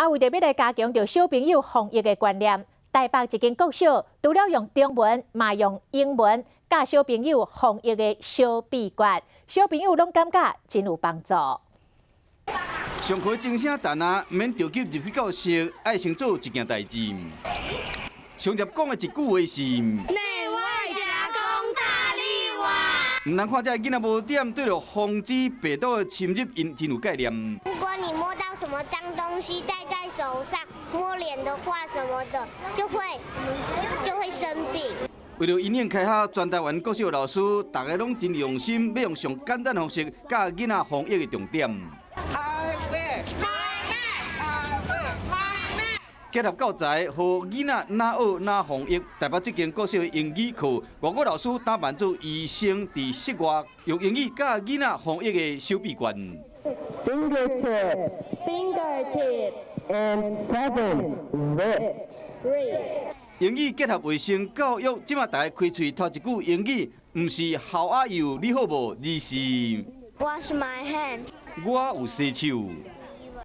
啊，為著欲來加強著小朋友防疫的觀念，台北一間國小除了用中文，嘛用英文教小朋友防疫的小秘訣，小朋友攏感覺真有幫助。上課鐘聲彈啊，毋免著急入去教室，愛先做一件代誌。上集講的一句話是：內外夾攻大力丸。毋通看這囡仔無點，對著防止病毒的侵入，𪜶真有概念。如果你摸到什麼髒東西戴在手上，摸臉的話什麼的，就會生病。為著因應開學，全台灣國小老師，逐家攏真用心，欲用上簡單方式教囡仔防疫的重點。 I wear my mask. I wear my mask. 結合教材，予囡仔哪學哪防疫。台北這間國小的英語課，外國老師打扮做醫生，佇室外用英語教囡仔防疫的小秘訣。 Fingertips. Fingertips. And seven. Wrist. Wrist. 英語結合衛生教育，這馬逐家開喙頭一句英語，毋是 How are you？你好無？而是 Wash my hand。我有洗手。